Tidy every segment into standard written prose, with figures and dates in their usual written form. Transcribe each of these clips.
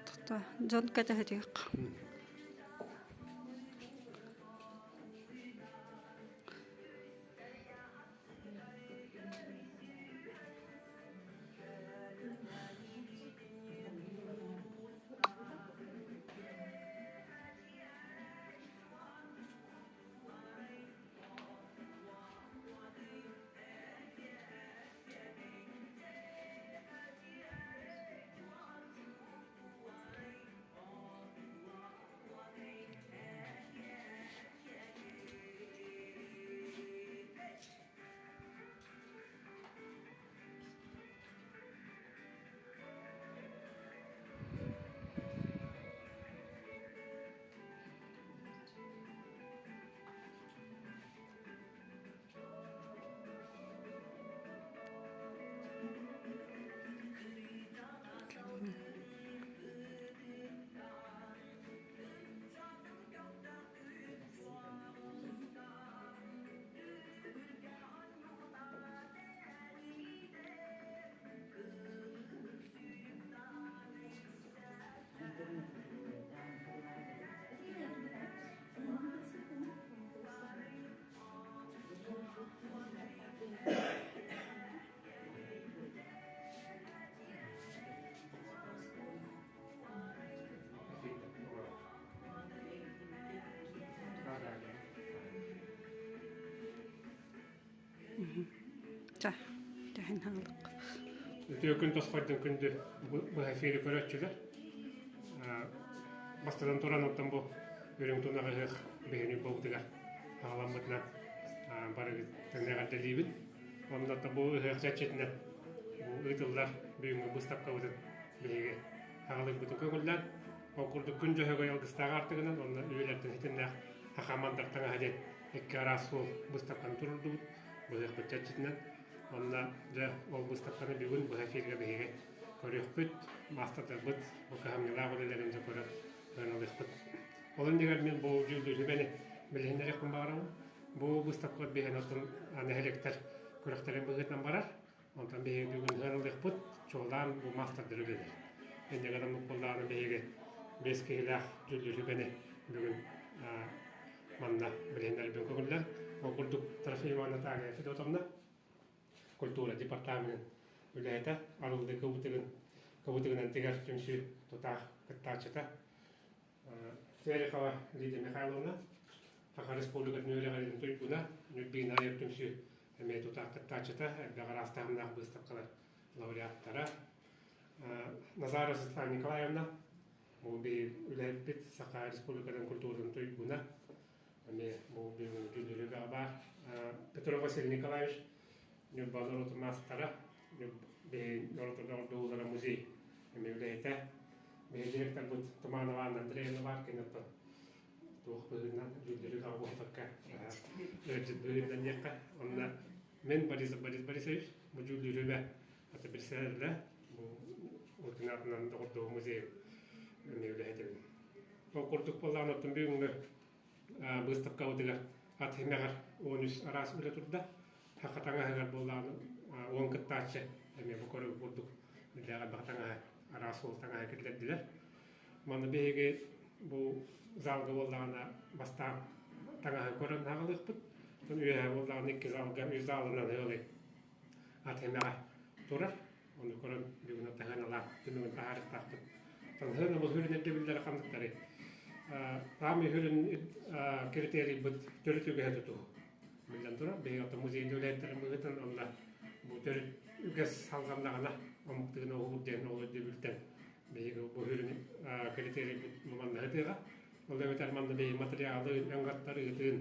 Тута дьон кэтэһитиэх. Чэ, тэһин хаалык. Үтүө күн тосхойдун күндү быһа эфири көрөөччүлэр. Бастатан туран оттон бу үрүҥ тунаҕы ыһыах биһини буолбутугар аҕаламмытынан барыгыттан эҕэрдэлиибин. Онно бу ыһыах чэрчитинэн бу ыытыллар бүгүҥҥү быыстапкабытын биһиги аҕалыырбытын көҥүллээн, ол курдук күн дьөһөгөй алгыстаах аартыгынан уонна үйэлэртэн ситимнээх Хахамандар таҥаһа диэн икки араас суол быыстапканы туруордубут быһыахпыт чэрчитинэн. Онно дьэ ол быыстапканы бүгүн быһа эфиргэ биһиги көрүөхпүт, маастардарбыт бу кыһамньылаах үлэлэрин дьэ көрөн ылыахпыт. Ол иннигэр мин бу дьүүллүүр сүбэни билиһиннэриэхпин баҕарабын. Бу быыстапкабыт биһиэн оттон нэһилиэктэр күрэхтэрин быһыытынан барар. Онтон биһиги бүгүн ыһан ылыахпыт, чуолаан бу маастардары үлэлэр. Инньэ гынан буоллаҕына биһиги биэс киһилээх дьүүллүүр сүбэни бүгүн манна билиһиннэрбин көҥүллээн. Ол курдук Трофимова Наталья Федотовна культура департаменын үлэһитэ, арыллыы кыбытыгын кыбытыгынан тигэр түмсүү тутаах кыттааччыта Терехова Лидия Михайловна, Саха Республикатын үөрэҕирин туйгуна, Ньурбина айар түмсүү эмиэ тутаах кыттааччыта, элбэх араас таһымнаах быыстапкалар лауреаттара. Назарова Светлана Николаевна, бу биһиги үлэһиппит Саха Республикатын культуратын туйгуна, эмиэ бу бүгүн дьүүллүүрүгэ баар. Петров Василий Николаевич, Ньурба норуотун маастара, биһиги норуотун доҕордоһуулара музей эмиэ үлэһитэ. Биһиги директорбыт Туманова Анна Андреевна баар, кини оттон туох быһыытынан дьүүллүүрүгэ буолбакка ыалдьыт быһыытынан диэххэ. Онно мен Борис Борис Борисович бу дьүүллүүрүгэ аты председателэ бу Уркин аатынан доҕордоһуу музейын эмиэ үлэһитэбин. Ол курдук буоллаҕына оттон бүгүҥҥү быыстапкабытыгар ат симэҕэр 13 араас үлэ турда. Саха таҥаһыгар буоллаҕына 10 кыттааччы эмиэ бу көрүҥ курдук үрдээх элбэх таҥаһы араас суол таҥаһы киллэрдилэр. Маны биһиги бу залга буоллаҕына бастаан таҥаһы көрөн аҕалыахпыт. Оттон үөһэ буоллаҕына икки залга үс залынан ыалый ат симэҕэ турар. Ону көрөн бүгүн таһыаналаах түмүгүн таһаарыахтаахпыт. Таһыана бу сүрүн ирдэбиллэрэ ханныктарый? Саамай сүрүн критерийбыт төрүт үгэһи тутуһуу. Биллэн турар, биһиги оттон музейда үлэһиттэрин быһыытынан онно бу төрүт үгэс салҕаннаҕына омук тыына уһуур диэн ол өйдөбүлтэн биһиги бу сүрүн критерийбит манна сытыаҕа. Ол эбэтэр манна биһиги материалы ыҥыртарыытын,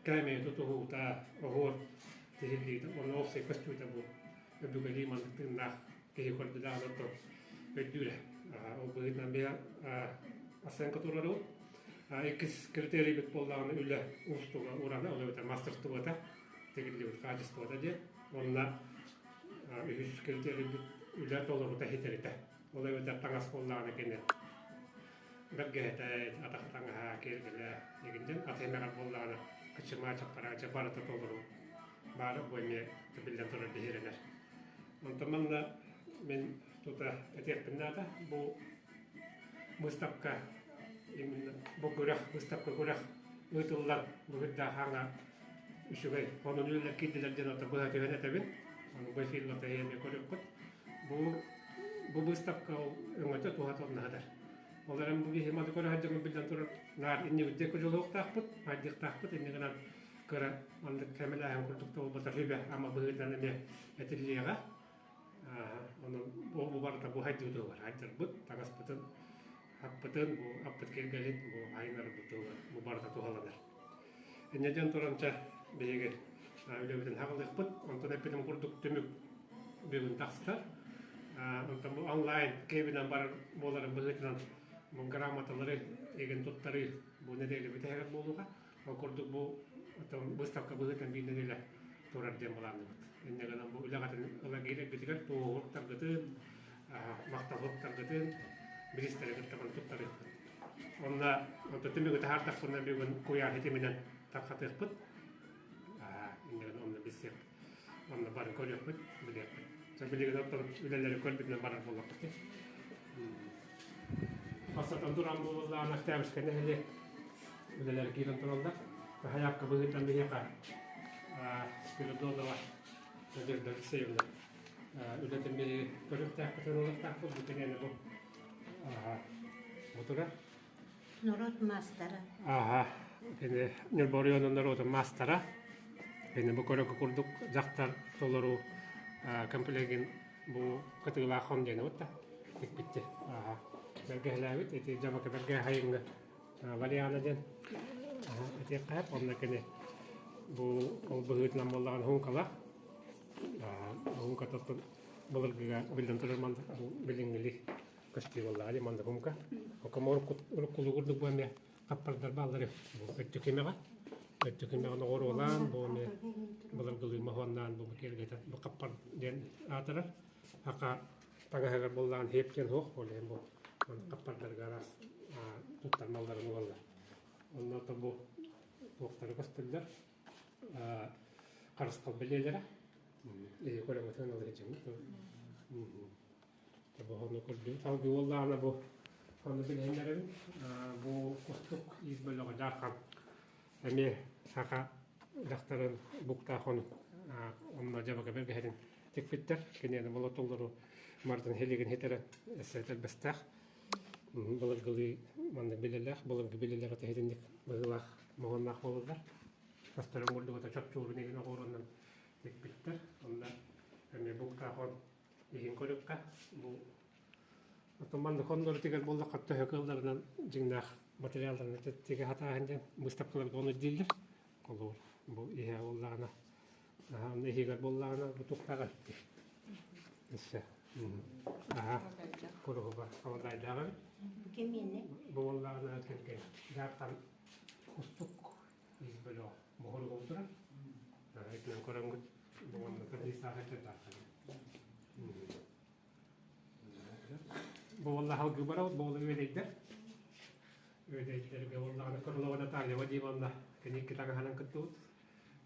кээмэйи тутуһуута, оһуор тиһиллиитэ уонна уопсай көстүүтэ бу өбүгэлии маннык тыыннаах киһи көрдүлээх олордор өйдүүрэ. Ол быһыытынан биһи оценка туруорабыт. Иккис критерийбит буоллаҕына үлэ уустуга урана, ол эбэтэр мастерствота, тигиллибит качествота диэн. Уонна үһүс критерийбит үлэ толорута ситэритэ. Ол эбэтэр таҥас буоллаҕына кини бэргэһэтэ, атах таҥаһа, киэргэлэ дигинден ат эмэҕэр буоллаҕына кычымаа, чаппараача барыта толору баар бу эмиэ биллэн турар биһирэнэр. Онтон манна мин тута этиэхпин наада, бу быыстапка именно бу күрэх, быыстапка күрэх ыытыллар быһыырдаах аҥа үчүгэй онон үлэлэр киирдилэр диэн ото быһа түһэн этэбин. Ону бу эфирлата эмиэ көрүөххүт. Бу бу быыстапка ол өҥөтө туһата онно Ол эрэн бу биһи маны көрө сылдьаммыт биллэн турар наар иннибит диэки дьулуһуохтаахпыт, хайдыахтаахпыт инньэ гынан кыра маннык кэмэлээһин курдук да буолбатар сүбэ ама быһыытынан эмиэ этиллиэҕэ. Онон бу барыта бу хайдыытыгар хайдарбыт, таҥаспытын, аппытын, бу аппыт киэргэлин, бу айынарбытыгар бу барыта туһаланар. Инньэ диэн туран чэ биһиги үлэбитин хаҕылыахпыт. Онтон эппитим курдук түмүк бүгүн тахсар. Онтон бу онлайн киэбинэн барар буоларын быһыытынан бу грамоталары эгин туттарыы бу нэдиэлэ бүтэһигэр буолуоҕа. Ол курдук бу выставка быһыытынан биир нэдиэлэ турар диэн былаанныбыт. Инньэ гынан бу үлэҕитин ыла киирэргитигэр туоһуктаргытын, махталһыктаргытын бириистэри кытта туттарыахпыт. Онно онто түмүгү таһаардахпына бүгүн куйаар ситиминэн тарҕатыахпыт. Иннигин онно билсиэхпит. Онно бары көрүөхпүт, билиэхпит. Чэ билигин оттон үлэлэри көрбүтүнэн барар буоллахпыт. Бастатан туран буоллаҕына Октябрьскай нэһилиэк үлэлэр киирэн тураллар. Хаһаайка быһыытынан биһиэхэ Спиридонова Надежда Алексеевна үлэтин биһиги көрүөхтээхпит, ылыахтаахпыт. Бу кинини бу бу турар. Норуот маастара. Ааха, кини Ньурба оройуонун норуотун маастара. Кини бу көрөкү курдук дьахтар толору комплегин бу кытыылаах хон диэни бутта тикпитти. Ааха, бэргэһэлээбит ити дьабака бэргэһэ Валиана диэн этиэххэ сөп. Онно кини бу ол быһыытынан буоллаҕына хуҥкалаах. Хуҥката былыргыга биллэн турар билиҥҥилии көстүү буоллаҕа дии манна хуҥка. Окомо уруккулуу курдук бу эмиэ хаппардар бааллар бу өттүкүмэҕэ. Өттүкүмэҕин оҕуруолаан бу эмиэ былыргылыы моһуоннаан бу киэргэтэн бу хаппар диэн аатырар. Аха таҥаһыгар буоллаҕын хиэп диэн суох ол иһин бу хаппардарга араас туттар малларын угаллар. Онно бу туохтары көстөллөр харысхал бэлиэлэрэ көрөҥөтүн ылыһыдьыҥ бу ону көрдүм салгыы буоллаҕына бу ону билиһиннэрэбин бу кустук иис бөлөҕө дьаархан эмиэ саха дьахтарын буктаах ону онно дьабака бэргэһэтин тикпиттэр киниэни болотуллару мартын хилигин хитэрэн эссе тэлбэстээх былыргылыы маннык билэлээх былыргы билэлээх этиһитинник быһыылаах моһуоннаах буолаллар Бастарын курдук чопчуурун игин оҕуоруонан тикпиттэр. Онно эмиэ буктаах он иһин көрүөххэ. Бу Оттон маннык хоннору тигэр буоллахха төһө кыалларынан дьиҥнээх материалларынан тигэ сатааһын диэн быыстапкаларга ону ирдииллэр. Холобур, бу иһэ буоллаҕына, онно иһигэр буоллаҕына бу туохтаах эбит Өссө аһа куруһуба халадаайдаах эбит. Кимиэнэ? Бу буоллаҕына кэргэн дьаартан кустук Ис бөлөх моһолугу турар. Итинэн көрөҥгүт бу уонна кырдыыстаах этэрдаахтар. Бу уолла халгыы барабыт, бу уола үөдэйдэр. Үөдэйдэргэ уоллаҕына Крылова Наталья Вадимовна кини икки таҥаһынан кыттыбыт.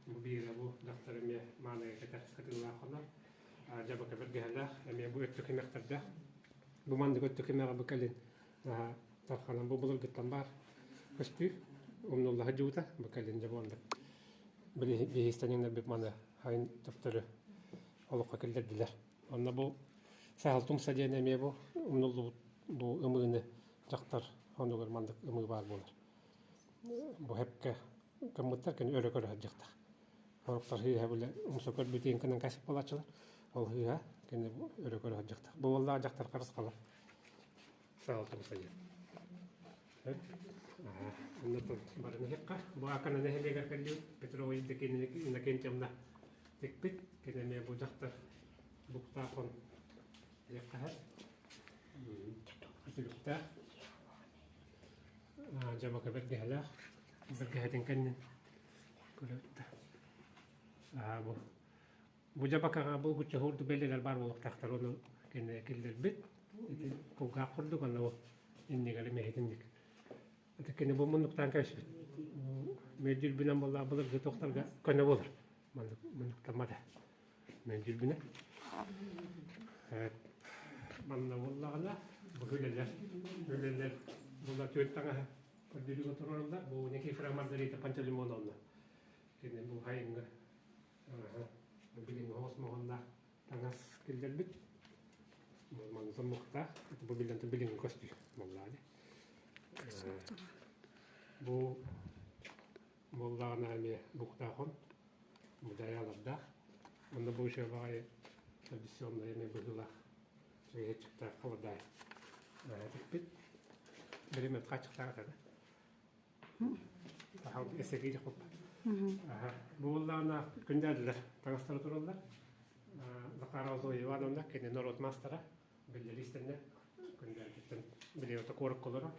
Бу биирэ бу дьахтар эмиэ мааныга кэтэр кытыылаах хонор. Дьабака бэргэһэлээх, эмиэ бу өттүк эмэхтэрдээх. Бу маннык өттүк эмэҕэ бу кэлин Тарханан бу былыргыттан баар көстүү умнулла сылдьыбыта. Бу кэлин дьэ буолла. Биһистаниҥнарбыт маны хайын төптөрү олоххо киллэрдилэр. Онно бу саһыл тумса диэн эмиэ бу умнуллубут бу ымыыны дьахтар оннугар маннык ымыы баар буолар. Бу хэпкэ гыммыттар кини өрө көрө сылдьыахтаах. Сорохтор сыыһа бile умса көрбүтүн гынан кэсип буолааччылар. Ол сыыһа кини өрө көрө сылдьыахтаах. Бу буоллаах дьахтар харысхала. Саалтан сайын. Онно баран иһиэххэ. Бу Акана нэһилиэгэр кэллибит. Петрова Евдокия Иннокентьевна тикпит. Кини эмиэ бу дьахтар буктаах он диэххэ үтүлүктээх. Дьабака бэргэһэлээх. Бэргэһэтин кэннин көрөбүт да. Бу Бу дьабакаҕа булгуччу уһуурду бэлиэлэр баар буолуохтаахтар ону кини киллэрбит. Ити кулгаах курдук онно бу иннигэр эмиэ Ити кини бу муннуктаан кэбиспит. Мэлдьирбинэн буоллаах былыргы туохтарга көнө буолар. Маннык муннуктаммата. Мэлдьирбинэ. Манна буоллаҕына бу үлэлэр үлэлэр була түөрт таҥаһа көрдөрүүгэ туруораллар. Бу Никифорова Маргарита Пантелеймоновна кини бу хайыҥҥа билиҥҥи оһоҕос моһуоннаах таҥас киллэрбит. Манна соммуктаах. Бу биллэн билиҥҥи көстүү буоллаҕа дии. Бу буоллаҕына эмиэ буктаахон мудайалардаах. Онно бу үчүгэй баҕайы традиционнай эмиэ быһыылаах чыктаах холодай тикпит. Биримет хааччахтаах этэ. Эсэкири хоп. Бу буоллаҕына күндээдилэр таҥастара тураллар. Захарова Зоя Ивановна кини норуот маастара биллэр истэннэ күндээдиттэн билиота куоракка олоро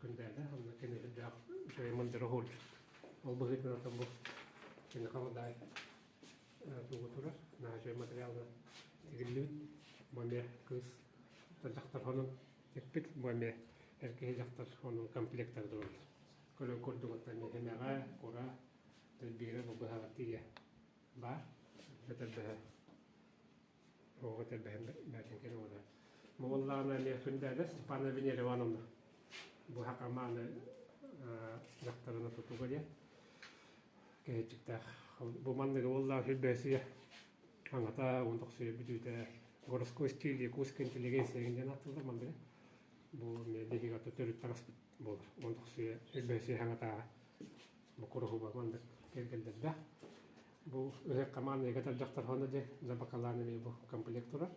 күндээдэ онно кини үрдээх үчүгэй мындыр оһуордьут ол быһыытынан оттон бу кини халадаай тугу турар наһаа үчүгэй материалынан тигиллибит бу эмиэ кыыс дьахтар хонун тикпит бу эмиэ эр киһи дьахтар хонун комплектара тураллар көрөр курдук оттон эмэҕэ кура тэлбиирэ бу быһаҕа тиийэ баар этэрбэһэ Оҕо тэрбэһэн бээтин уода. Моҕоллаана эмиэ Күндээдэ Степанова Венера Ивановна бу хакамааны дьахтарына тутуга диэн кэһиччиктээх. Бу манныгы буоллаах сүрбэсийэ аҥата уон тохсуйа бүтүүтэ городской стиль якутская интеллигенция диэн ааттыыллар манныгы. Бу эмиэ биһиги ото төрүт таҥаспыт буолар. Уон тохсуйа сүрбэсийэ хаҥатааҕа бу куруһуба маннык кэргэллэрдээх. Бу ыһыах командныйга дьахтар хоно дьэ забакалаан эмиэ бу комплект турар.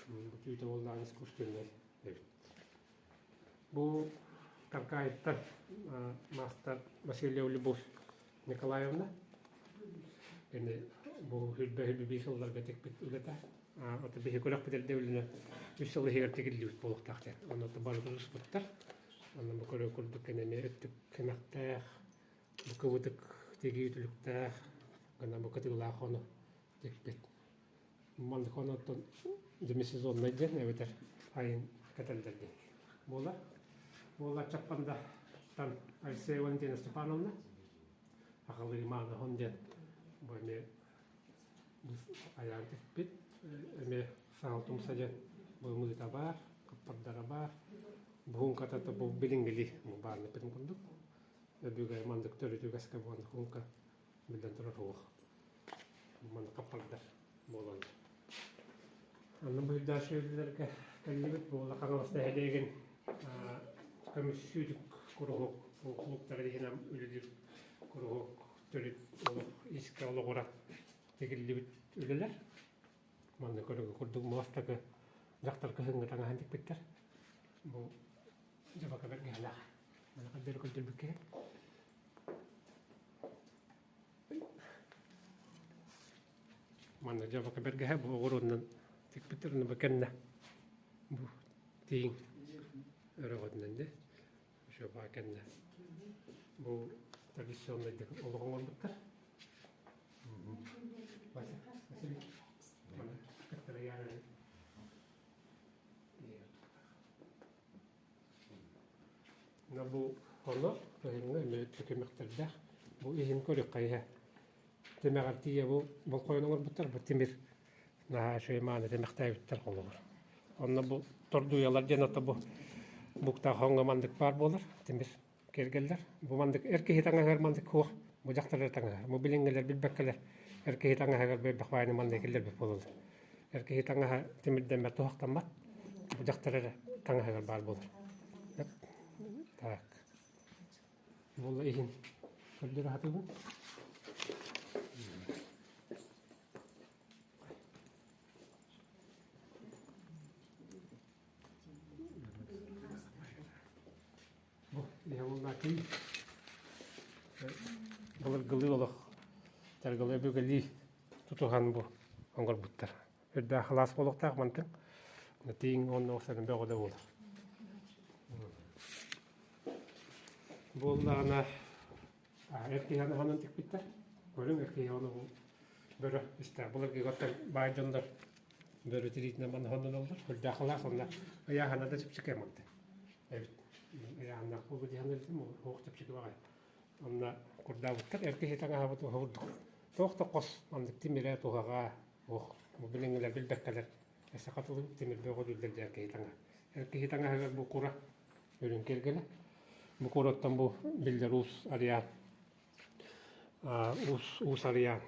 Бу түүтэ буоллаҕын искусственнай эбит. Бу Таркаайыттан маастар Васильева Любовь Николаевна кини бу хүрбэ хүрбэ сылларга тикпит үлэтэ. Ото биһи күрэхпит эрдэ үс сыл иһигэр тигиллибит буолуохтаах диэн. Онно бары тутуспуттар. Онно бу көрө курдук кини эмиэ өттүк кэмэхтээх Бу кыбытык тигии түлүктээх гына бу кытыылаах ону тикпит. Маннык оноттон демисезоннай диэн эбэтэр айын кэтэллэр диэн буолар. Буолар Чаппандаттан Алексеева Валентина Степановна аҕалыы мааны диэн бу эмиэ айаан тикпит. Эмиэ саал тумса диэн бу мыыта баар, хаппардара баар. Буһуҥката бу билиҥҥилии бу баарныппытын курдук. Өбүгэ маннык төрүт үгэскэ буолан хунка биллэн турар суох. Маннык хаппардар буолан. Анны быйдааш үлэлэргэ кэллибит буола Хаҥалас нэһилиэгин көмүс сүүтүк куруһуок кулууптара иһинэн үлэлиир куруһуок төрүт олох искэ олоҕура тигиллибит үлэлэр. Манна көрүгү курдук муостакы дьахтар кыһыҥҥы таҥаһын тикпиттэр. Бу дьабака бэргэһэлээх. Маны көрдөрө көрдөрбүккэ. Манна дьабака бэргэһэ бу оҕуруоннан тикпиттэр бу кэннэ бу тииҥ өрөҕөтүнэн де шөбаа кэннэ бу традиционнайдык олох оҥорбуттар. Вася, Василий, маны Бу ону кыһыҥҥы эмиэ түкүмэхтэрдээх. Бу иһин көрүөххэ иһэ. Тимэҕэр тиийэ бу болхойон оҥорбуттар бу тимир наһаа үчүгэй мааны тимэхтээбиттэр холобур. Онно бу тордуйалар диэн ото бу буктаах хоҥҥо маннык баар буолар тимир киэргэллэр. Бу маннык эр киһи таҥаһыгар маннык суох, бу дьахтар эрэ таҥаһа. Бу билиҥҥилэр билбэккэлэр эр киһи таҥаһыгар бэйбэх баайны маннык киллэрбит буолаллар. Эр киһи таҥаһа тимирдэммэт, туһахтаммат, бу дьахтар эрэ таҥаһыгар баар буолар. Так. Буолла иһин көрдөрө сатыыбын. Бу иһэ буоллаатый былыргылыы олох таргылыы өбүгэлии тутуһан бу оҥорбуттар. Үрдээх халаас буолуохтаах мантан тииҥ уонна охсарын бөҕө да буолар. Буоллаҕына эр киһи анаһанан тикпиттэр. Көрүҥ эр киһи ону бөрө истээх былыргыгаттан баай дьоннор бөрө тириитинэн манаһаннаналлар. Үрдээх халаас онно ыйааһына да чэпчэки мантан эбит. Ыйааһыннаах буолбу дии саныырым, оһох чэпчэки баҕайы. Онно курдаабыттар, эр киһи таҥаһабыт уһа курдук. Туох да хос маннык тимирэ, туһаҕа, ох. Бу билиҥҥилэр билбэккэлэр өссө хатылыбыт тимир бөҕө дииллэр дьэ киһи таҥаһа. Эр киһи таҥаһыгар бу кура үрүҥ киэргэлэ. Бу кураттан бу биллэр уус Ариан уус уус Ариан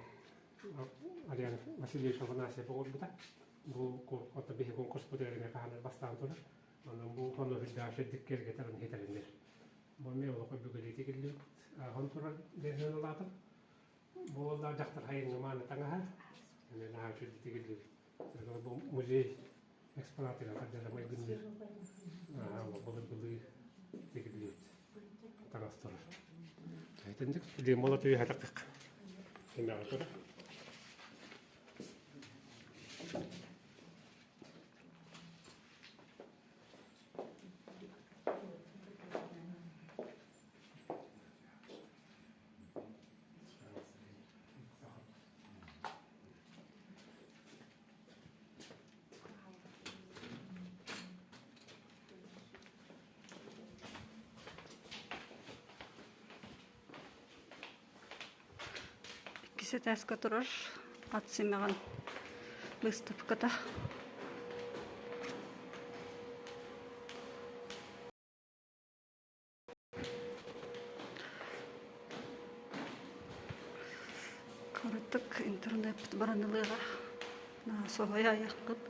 Ариан Васильевич Афанасьев оҥорбута. Бу ото биһи конкурспутугар эмиэ хаһан бастаан турар. Онон бу хоно үрдээх үрдүк киэргэтэрин хитэриннэр. Бу эмиэ олохо бүгүлүүтэ киллибит. Ааһан турар диэн улаатым. Бу уоллаах дьахтар хайыҥҥа мааны таҥаһа. Эмиэ наһаа үчүгэй тигиллибит. Бу музей экспонатыгар хардара майгынныыр. Былыргылыы тигиллибит таҥас турар. Итинник дьиэ мола түйэ хатахтык. Эмэҕэ турар. Иккис этээскэ турар ат симэҕин быыстапката. Кыратык интернеппит баран ылыаҕа соһуйа айаххыт.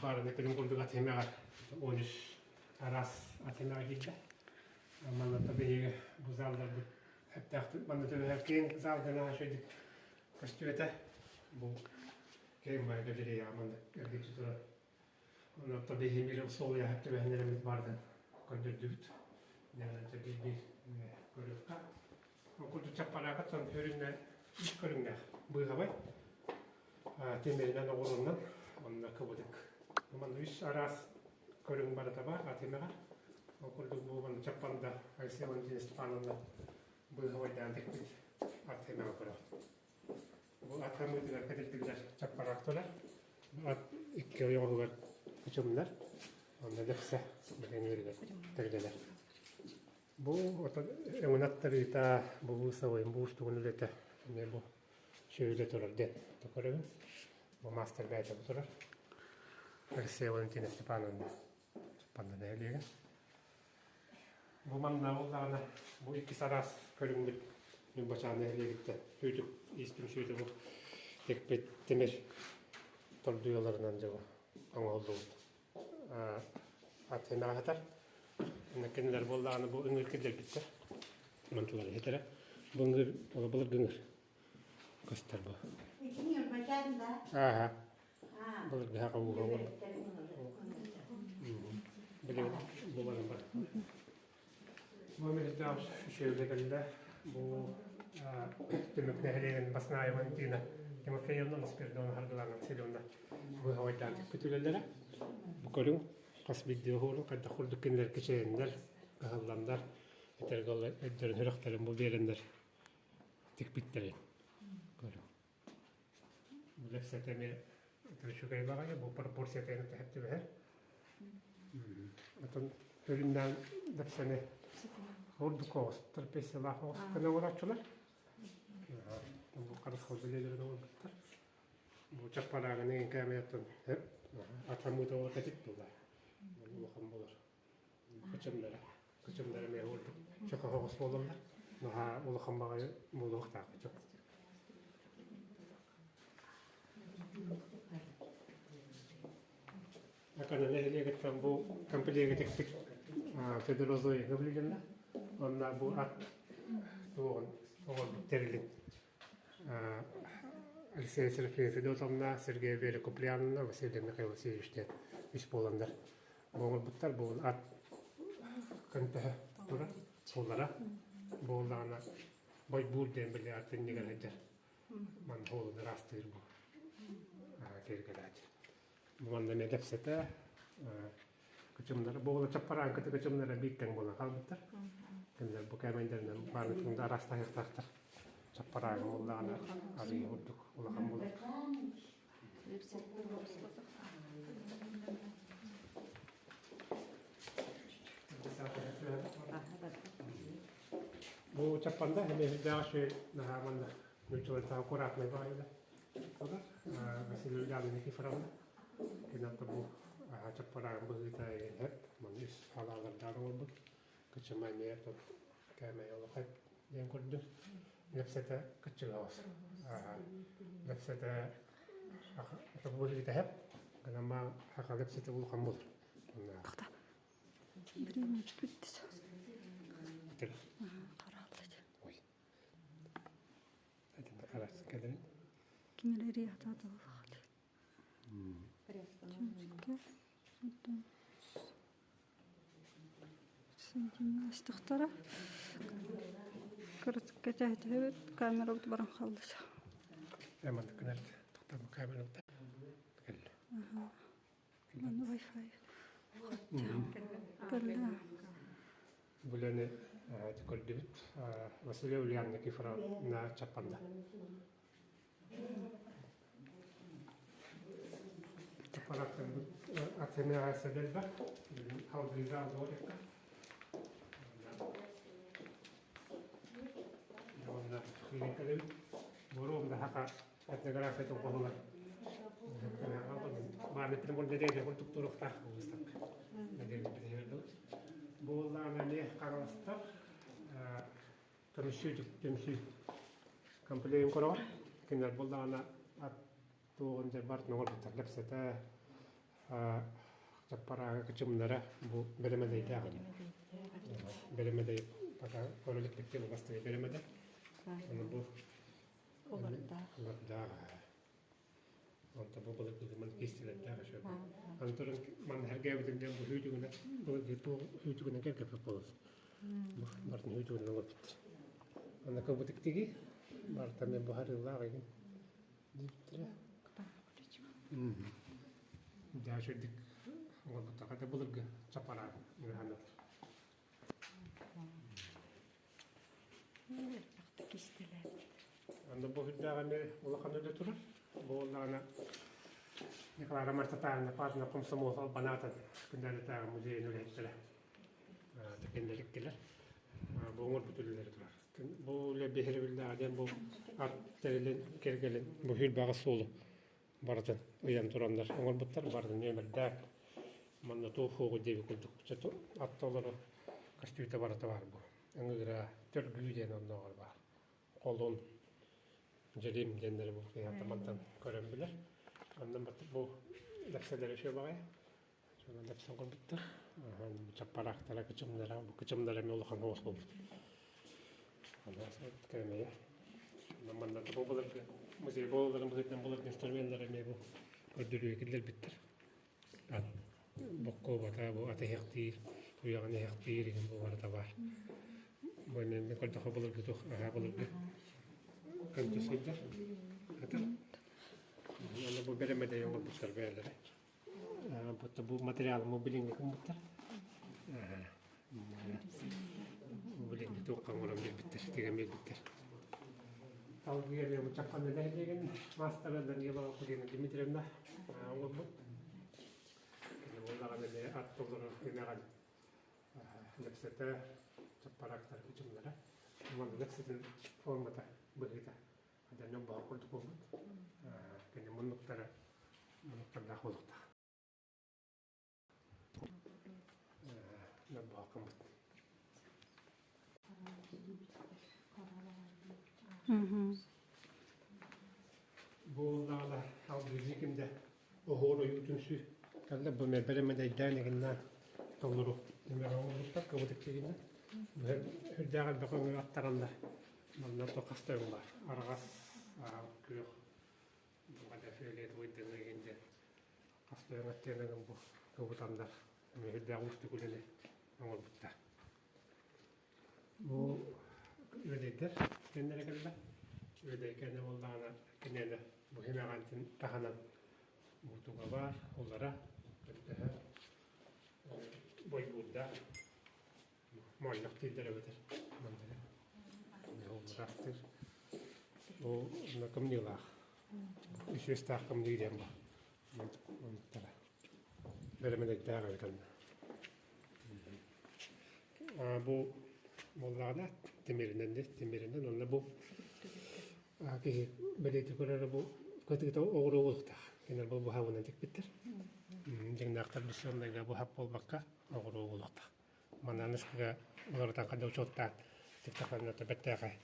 Баарына күнүм курдук атыымаҕа 13 араас атыымаҕа киирдэ. Манна биһиги бу залларбыт эптээхтик манна төбөһөр киэҥ залга наһаа үчүгэйдик көстүбэтэ. Бу киэҥ баай галереяҕа манна эргиччи турар. Онон биһиги биир условия төбөһүннэриммит баарын көрдөрдүбүт. Биир көрүөххэ. Ол курдук чаппараакаттан көрүҥнэ үс көрүҥнээх быыһабай тимиринэн оҕуруоннан онно кыбытык. Манна үс араас көрүҥ барыта баар атымаҕа. Ол курдук бу манна Чаппанда Алексей Валентина Степановна быыһабайдаан тикпит атымаҕа көрөҕүт. Бу ат хамыытыгар кэтирдиллэр чаппараактара. Ат икки ойоҕоһугар кычымнар. Онно дэхсэ билиҥҥиригэр тэрилэлэр. Бу отон өҥүн аттарыыта, бу быысабайын бу уустугун үлэтэ эмиэ бу сүөһүлэ турар диэн көрөбүн. Бу маастар бэйэтэ бу турар. Алексей Валентина Степановна Чаппанда нэһилиэгэ. Бу манна буоллаҕына бу иккис араас көрүҥмүт Ньурбачаан нэһилиэгиттэн сүүтүк иистим сүүтү бу тикпит тимир тордуйаларынан дьэ бу оҥоһуллубут аттынаахатар. Кинилэр буоллаҕына бу ыҥыыр киллэрбиттэр. Мантылар иһитэрэ. Бу ыҥыыр былыргы ыҥыыр көстөр бу. Ааха. Былыргы хака ууга Билигин буларым бар. Бу миһирдээх үчүгэйгэ кэллэ. Бу түмүк нэһилиэгин Баснаева Валентина Тимофеевна Спиридона Харгылана Васильевна быһабайдаан тикпит үлэлэрэ. Бу көрүҥ хас биирдии оһуорун хайдах курдук кинилэр кичэйэннэр, кыһалланнар, этэргэ өйдөрүн сүрэхтэрин бу биэрэннэр тикпиттэрин көрүҥ. Бу лэпсэтэ эмиэ үчүгэй баҕайы, бу пропорцията тэһэп түбэһэр. Отон өрүннээн лэпсэни ордук оҕус, трапециялаах оҕус гына оҥорооччулар. Бу харысхал бэлиэлэрин оҥорбуттар. Бу чаппарааганы кээмэйэттэн атамыыта ол кэтит буолар. Улахан болор. Кычымдара. Кычымдара эмиэ ордук чохоһоҕус буолаллар. Наһаа улахан баҕайы буолуохтаах кычым. Акана нэһилиэгиттэн бу комплекы тикпит Федор Зоя Гаврильевна. Онно бу ат туоҕун оҥорбут тэрилин Алексей Серафимовна Федотовна, Сергей Вера Куприяновна, Василий Михаил Васильевич диэн үс буоланнар бу оҥорбуттар. Бу ат көнтөһө турар, суоллара. Буоллаҕына бойбуур диэн били ат иннигэр сылдьар. Манна суолун ыраастыыр бу киэргэлээччи. Манна эмиэ кэпсэтэ кычымнара буола чаппараанкыты кычымнара биир тэҥ буолан хаалбыттар. Кинилэр бу кээмэйдэринэн баарытында араастаһыахтаахтар. Чаппараагы буоллаҕына арыый курдук улахан буолар. Бу Чаппанда эмиэ үрдээх үчүгэй наһаа манна нууччалартан аккуратнай баҕайыта турар. Василий Ульяновна Никифоровна кини ата бу чаппарааҕын быһыыта эһэп манна үс халаалардаах оҥорбут. Кычыма эмиэ тут кээмэй олох диэн көрдүм. Лэпсэтэ кыччыгаҕас. Лэпсэтэ быһыыта эһэп. Гынама хака лэпсэтэ улахан буолар. Время бүттэ. Харааллар. Ой. Кэлэрин. Кинилэри атааталлар. Соединиластахтара. Кырытыкка тэһэтэбит, камерабыт баран хаалла. Эман күнэрт тохтор камерабыт. Кэллэ. Манна Wi-Fi. Кэллэ. Бүлэни көрдүбүт. Василий Ульян Никифоровна Чаппанда. Аппараттарбыт АЦМА халдыыга аллорекка. Уонна кэлэбит. Боруом да хака этнография тоҕоһугар Мааны нэдиэлэ курдук туруохтаах выставка. Буоллаҕына эмиэ хаҥаластар көмүсүү түмсүү комплегын короҕор. Кинилэр буоллаҕына ат туоҕун дьэ бартын оҥорбуттар кэпсэтэ чаппарааҕы кычымнара бу бэрэмэдэйдээх бэрэмэдэй пока көрө иликпит бастакы бэрэмэдэй. Аны бу Олордаах. Олордаах. Онто бу былыргы ман киистэлэрдээх үчүгэй. Антон ман хэргээбитин диэн бу хүүтүгүнэ былыргы хүүтүгүнэ кэргэппит буолар. Бартын хүүтүгүнэ олорбут. Аны кыбытыктиги барта мен бу харыылаах игин дииптэрэ. Даа үчүгдик оҥорбуттаха да былыргы чапараан ыаһанатар. Элбэхтик кистэлээбит. Анда бу үрдээх эмиэ улахан үлэ турар. Бу буоллаҕына Николай Романовна Павловна комсомол албанаатын күндэлэтээҕи музейын үлэһиттэрэ тэкиннэриккилэр. Бу оҥорбут үлэлэри турар. Бу үлэ биһирэбиллээҕэ диэн бу ат тэрилин кэргэлин бу хүрбэҕэ суолу барытын ыйан тураннар оҥорбуттар. Барытын нүөмэрдээх манна туох суоҕу диэби курдук ат толору көстүүтэ барыта баар бу. Ыҥыыра төргүү диэн оннооҕор баар. Холун, дьэлим диэннэри бу мантан көрөн билэр. Онон бу лэпсэлэри үчүгэй баҕайы. Дьоно лэпсэн көрбүттэр. Чаппараахтара, кычымнара, бу кычымнара эмиэ улахан оҕус буолбут. Кэмэйэ. Манна бу былыргы музей буолаларын быһыытынан былыргы инструменнар эмиэ бу көрдөрүүгэ киллэрбиттэр. Боккуобата бу аты иһэхтиир, туйаҕын иһэхтиир иһин бу барыта баар. Бу эмиэ көрдөххө былыргы туох аһаа былыргы көнтө сылдьар. Ата. Уонна бу бэрэмэдэй оҥорбуттар бэйэлэрэ. Бу бу материалым билиҥҥи гыммыттар. Билиҥҥи туохха оҥорон биэрбиттэр, тигэн биэрбиттэр. Салгыы эмиэ бу Чаппанда нэһилиэгин маастара Данилова Кулина Дмитриевна оҥорбут. Кини буоллаҕына эмиэ ат толору эмэҕин лэпсэтэ, чаппараактар кычымнара. Манна лэпсэтин формата быһыыта дьон баҕар курдук буолбут. Кини муннуктара муннуктардаах буолуохтаах. Баҕаккаммыт. Буоллаҕына алгыһы кимдэ оһуор ойуу түмсүү кэллэ бу бэрэмэдэйдээн игиннээн толору нөмер оҥорбуттар кыбытык тигиннэ үрдээх элбэх өҥү аттараннар манна хас да өҥ баар араҕас күөх фиолетовый дыҥы игин диэн хас да өҥ аттыанагын бу кыбытаннар эмиэ үрдээх уустук үлэни оҥорбуттар. Бу үөдэйдэр кэннэрэ кэллэ. Үөдэй кэннэ буоллаҕына киниэнэ бу химэҕэнтин таһынан буутуга баар, улара, көрдөһө, бойбуурдаах, моонньох дииллэр эбэтэр мандары. Улараахтыыр. Бу онно кымньыылаах. Үс үөстээх кымньыы диэн бу. Манныктара. Бэрэмэдэйдээх эбит онно. Бу буоллаҕына. Тимиринэн тимиринэн онно бу киһи бэлиэтии көрөрө бу кытыыта оҕуруо буолуохтаах. Кинилэр бу быһабынан тикпиттэр. Дьиҥнээхтэр бесоннайга быһап буолбакка оҕуруо буолуохтаах. Манан ыскыга уларытан ханна учуоттаан тиктахтарына бэртээхэй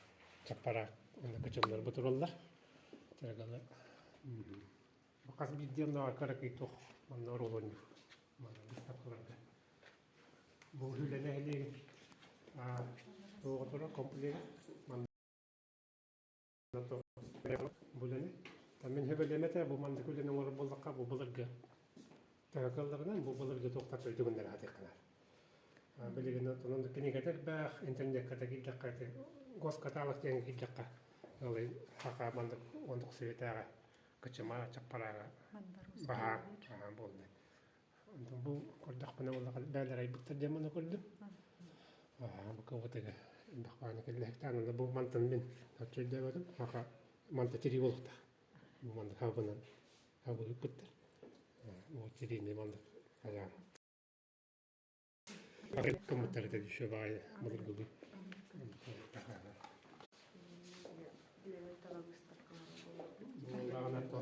чаппараак уонна кычымнар бу тураллар. Тэргалы хас биирдии оннооҕор кыракый туох манна оруолунньук манна быыстапкаларга. Бу үлэ нэһилиэгин туоҕа турар комплега манна бу үлэни мин сөбүлээмэтэ бу маннык үлэни оҥорор буоллахха бу былыргы төһө кыалларынан бу былыргы туохтар өйдөгүннэри сатыаххынаар. Билигин онон кинигэтэ элбэх, интернеккэ да киирдэххэ ити госкаталог диэн киирдэххэ ылый хаха маннык оннук светээҕэ кычыма чаппарааҕа баһаар буолла. Онтон бу көрдөхпүнэ буоллаха бээлэр айбыттар диэн маны көрдүм. Бу кыбытыга элбэх бааны кэллэһиктээн онно бу мантан мин оччо өйдөөбөтүм. Хаха манта тирии буолуохтаах. Бу маннык хабынан хабыыппыттар. Бу тириини маннык хайаан Кыммыттар этэ еще баайы былыргылыы. Буоллаҕына то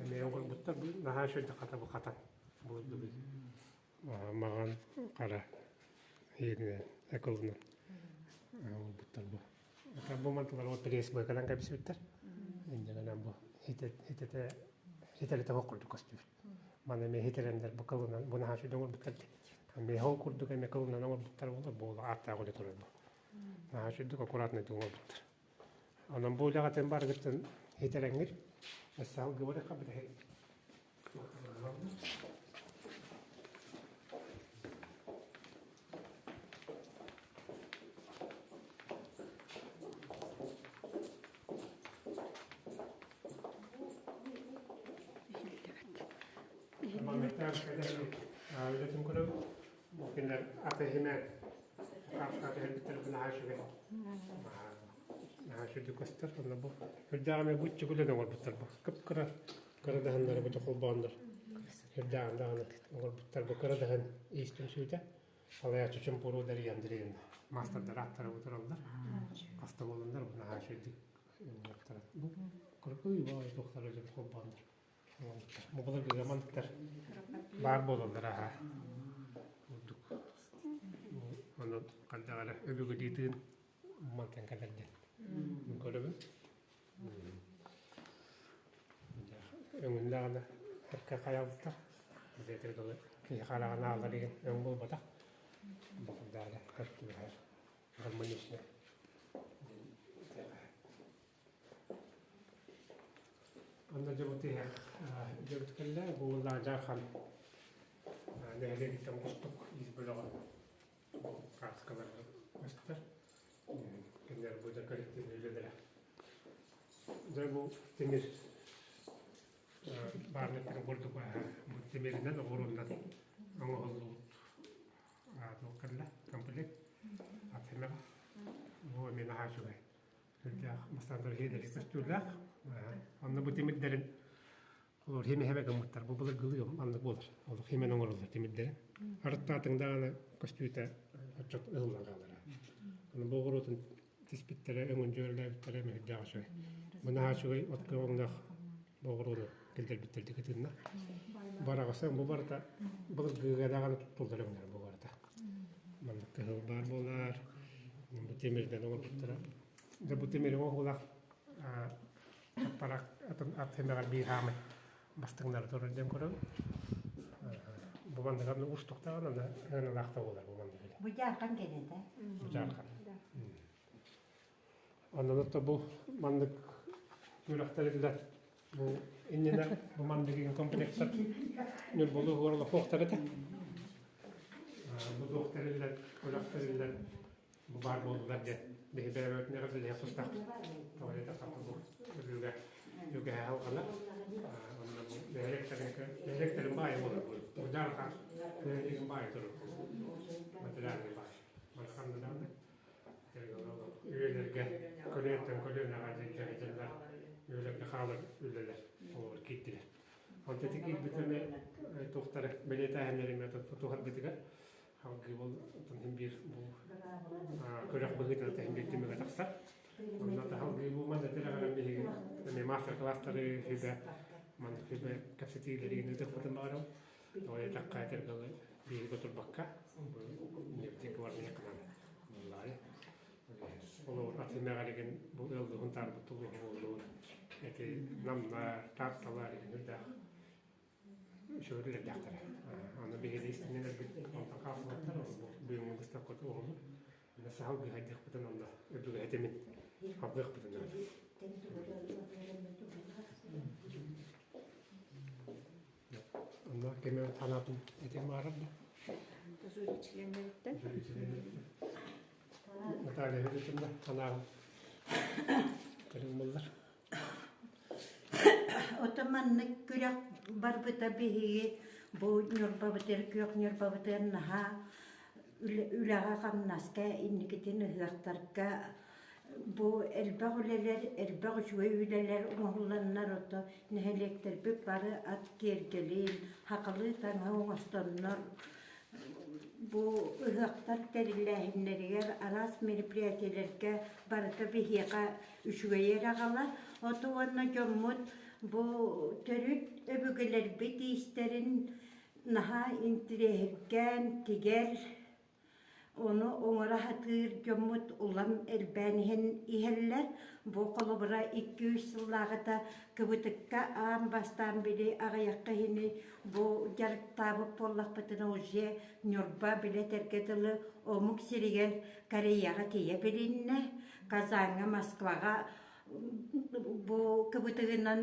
эмиэ оҥорбуттар наһаа үчүгэй хата бу хатан былыргылыы маҕан хара иэнинэн эколунан оҥорбуттар бу. Бу мантылар вот пресс быаканан кэбиспиттэр. Инньэ бу хитэтэ хитэритэ курдук көстүбүт. Маны эмиэ хитэрэннэр бу кылынан бу наһаа үчүгэй оҥорбуттар дии. Эмиэ ол курдук эмиэ кылынан оҥорбуттар буолар буола ааттаах үлэ турар бу. Наһаа үчүгэй аккуратнайдык оҥорбуттар. Онон бу үлэҕитин барыгыттан хитэрэҥҥит өссө алгыбарыхха бүтэһик. Үлэтин көрөбүт. Бу кинилэр аты иһимэ хаапка түһэрбиттэр наһаа үчүгэй. Наһаа үчүгэй көстөр. Онно бу үрдээҕи эмэ бу чүгүлэн оҥорбуттар бу. Кып-кыра кыра даһаннары бу холбооннор. Үрдээҕин даҕаны оҥорбуттар бу кыра даһан иис түмсүүтэ. Салайааччы Чумпуру Дария Андреевна. Маастардар ааттара утараллар. Хаста буоланнар бу наһаа үчүгэйдик бу кыракый баҕайы туохтара дьон холбооннор. Бу былыргы мантыктар баар буолаллар аха. Курдук. Онон хайдах эрэ өбүгэлии мантан кэлэр диэн көрөбүн. Өҥүннэҕинэ эркэ хайалта дэтэр дылы киһи хараҕын аалар игин өҥ буолбатах. Баҕардаары хаттыыһар гармонично. Онно дьыбытыһах дьыбыт кэллэ бу уоллаах Дьаархан нэһилиэгиттэн кустук ис бөлөҕө карточкаларга көстөр. Кинилэр бу да коллективный үлэлэрэ. Дьэ бу тимир баарныктарын курдук бу тимиринэн оҕуруоннан оҥоһуллубут туох кэллэ комплект атыылаҕа. Бу эмиэ наһаа үчүгэй. Сүрдээх бастаан иһиэдэри көстүүлээх. Онно бу тимирдэрин Олор химэһэмэ гыммыттар. Бу былыргылыы маннык буолар. Олох химэн оҥороллор тимирдэрин. Арыттаатыҥ даҕаны көстүүтэ отчот ыһыллан хаалара. Аны бу оҕуруотун тиспиттэрэ, өҥүн дьүөрэлээбиттэрэ мөһүрдээх үчүгэй. Бу наһаа үчүгэй от көҕүҥнээх бу оҕуруону киллэрбиттэр дикитинна. Бараҕаса бу барыта былыргыга даҕаны туттуллар өҥнөр бу барыта. Маннык кыһыл баар буолар. Бу тимирдэн оҥорбуттара. Дьэ бу тимири оҥоһуулаах Аппарак атын ат сэмэҕэр биир хаамай бастыҥнары турар диэн көрөбүн. Бу манныгар уустуктаҕын аны ыаналаах да буолар бу маннык үлэ. Бу дьаархан кэнэтэ. Бу дьаархан. Онон отто бу маннык үөрэхтэриллэр бу иннинэ бу маннык комплекстар Ньурбалыы уһуорала суохтар этэ. Бу туох тэриллэр, күрэхтэриллэр бу баар буоллулар диэн биһи бэйэбитин эҕэрдэлиэх тустаахпыт. Тоҕо диэтэххэ бу өлүүгэ үгэһэ алҕанар. Онно бу нэһилиэктэрин баайа буолар бу. Бу дьаархан нэһилиэгин баайа турар. Материальный баай. Марханна даҕаны үйэлэргэ көлүөнтэн көлүөнэҕэ дьыллар үйэлэргэ хаалар үлэлэр олор киирдилэр. Онто ити киирбит эмэ туохтары бэлиэтээһиннэрим тутуһаргытыгар. Салгыы бұл отон биир бу көрөх быһыытынан тэһин биир түмүгэ тахсар. Онно таһалгыы бу манна тирэҕирэн биһиги эмиэ мастер-класстары сүбэ маннык сүбэ кэпсэтиилэрин ыытыахпытын баҕарабын. Тоҕо диэтэххэ этэргэ биһиги турбакка нефтин кыбарныйаххынан буоллаҕай. Олор атымэҕэригин бу ыаллыгын таарбыт тулуһу буоллун эти намнар, таатталар игин үрдээх үчүгэйдик элбэхтэрэ. Аны биһиги истиннэрбит онтон хаалсыбаттар, бүгүҥҥү быыстапката уһунук. Онно саһыл быыһайдыахпытын онно өбүгэһитимин халгыахпытын наада. Онно кеме санаатын этиэм баарар да? Жюри членнэриттэн. Наталья Федоровна санааҕын көрүҥ буллар. Ото маннык күрэх барбыта биһиги бу Ньурбабытыгар күөх Ньурбабытыгар наһаа үлэҕэ-хамнаска инникитин ыһыахтарга бу элбэх үлэлэр, элбэх үчүгэй үлэлэр оҥоһулланнар ото нэһилиэктэрбит бары ат киэргэлин, хахалыы таҥаһы оҥостоннор Бу ыһыахтар тэриллээһиннэригэр араас мероприятиелэргэ барыта биһиэхэ үчүгэйи эрэ аҕалар. Ото уонна дьоммут бу төрүт өбүгэлэрбит иистэрин наһаа интириэһиргээн тигэр Ону оҥоро сатыыр дьоммут улам элбээн иһэн иһэллэр. Бу холобура 2-3 сыллааҕыта кыбытыкка аан бастаан били аҕыйахха иһини бу дьарыктаабыт буоллахпытына уже Ньурба били этэргэ дылы омук сиригэр Кореяҕа тиийэ билиннэ. Казаҥҥа, Москваҕа бу кыбытыгынан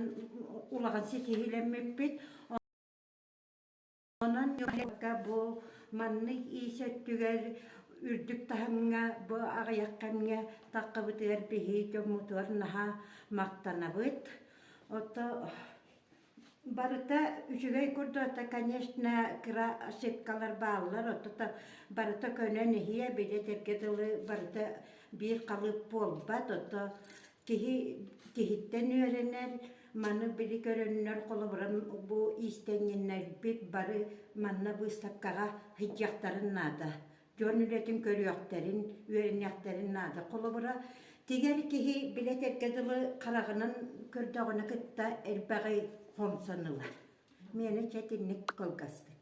улахан ситиһиилэммиппит. Онон Ньурбакка бу маннык иис өттүгэр үрдүк таһымҥа бу аҕыйах кэмҥэ таххыбытыгар биһиги дьоммутугар наһаа махтанабыт. Ото барыта үчүгэй курдук это конечно кыра ошибкалар бааллар ото барыта көнөн иһиэ били этэргэ дылы барыта биир халыып буолбат ото Киһи киһиттэн үөрэнэр, маны били көрөннөр холобура бу иистэнньэннэрбит бары манна быыстапкаҕа сылдьыахтарын наада. Дьон үлэтин көрүөхтэрин, үөрэниэхтэрин наада. Холобура, тигэр киһи билэ этэргэ дылы хараҕынан көрдөҕүнэ кытта элбэҕи хомсон ылар. Миэнэ чэ итинник кылгастык.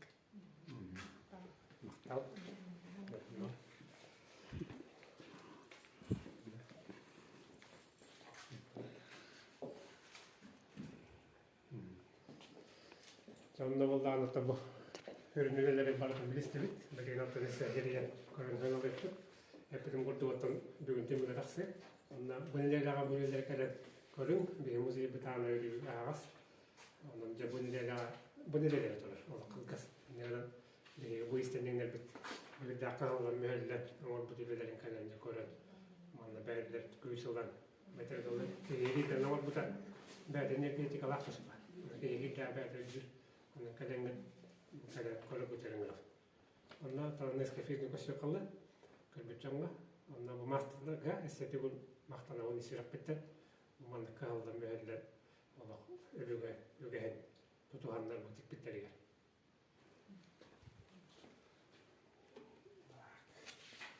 Махтал. Онно буоллаҕына бу үрүн үлэлэри барытын билистибит. Билигин оттон эссе көрөн ылыппыт. Эппитим курдук оттон бүгүн түмүгэ тахсыа. Онно бу нэдиэлэҕэ бу үлэлэри кэлэн көрүҥ. Биһи музейбыт аана өрүү аһаҕас. Онон дьэ бу нэдиэлэҕэ бу нэдиэлэҕэ турар олох кылгас. Инньэ биһиги бу истэнньэҥнэрбит биирдээх кыһаллан мүһэллэн оҥорбут үлэлэрин кэлэн дьэ көрөн манна бэйэлэр күүс ылан бэтэр дылы киһи оҥорбута бэйэтэ энергетикалаах туспа. Киһи бэйэтэ өйдүүр. Онон кэлэҥҥит кэлэн көрө көтөрүҥ Онно Нескафе көстүөххэ көрбүт дьоҥҥо. Онно бу маастардарга эстетигун махтанабын ис сүрэхпиттэн. Маннык кыһаллан мүһэллэн олох өбүгэ үгэһин тутуһаннар бу тикпиттэригэр.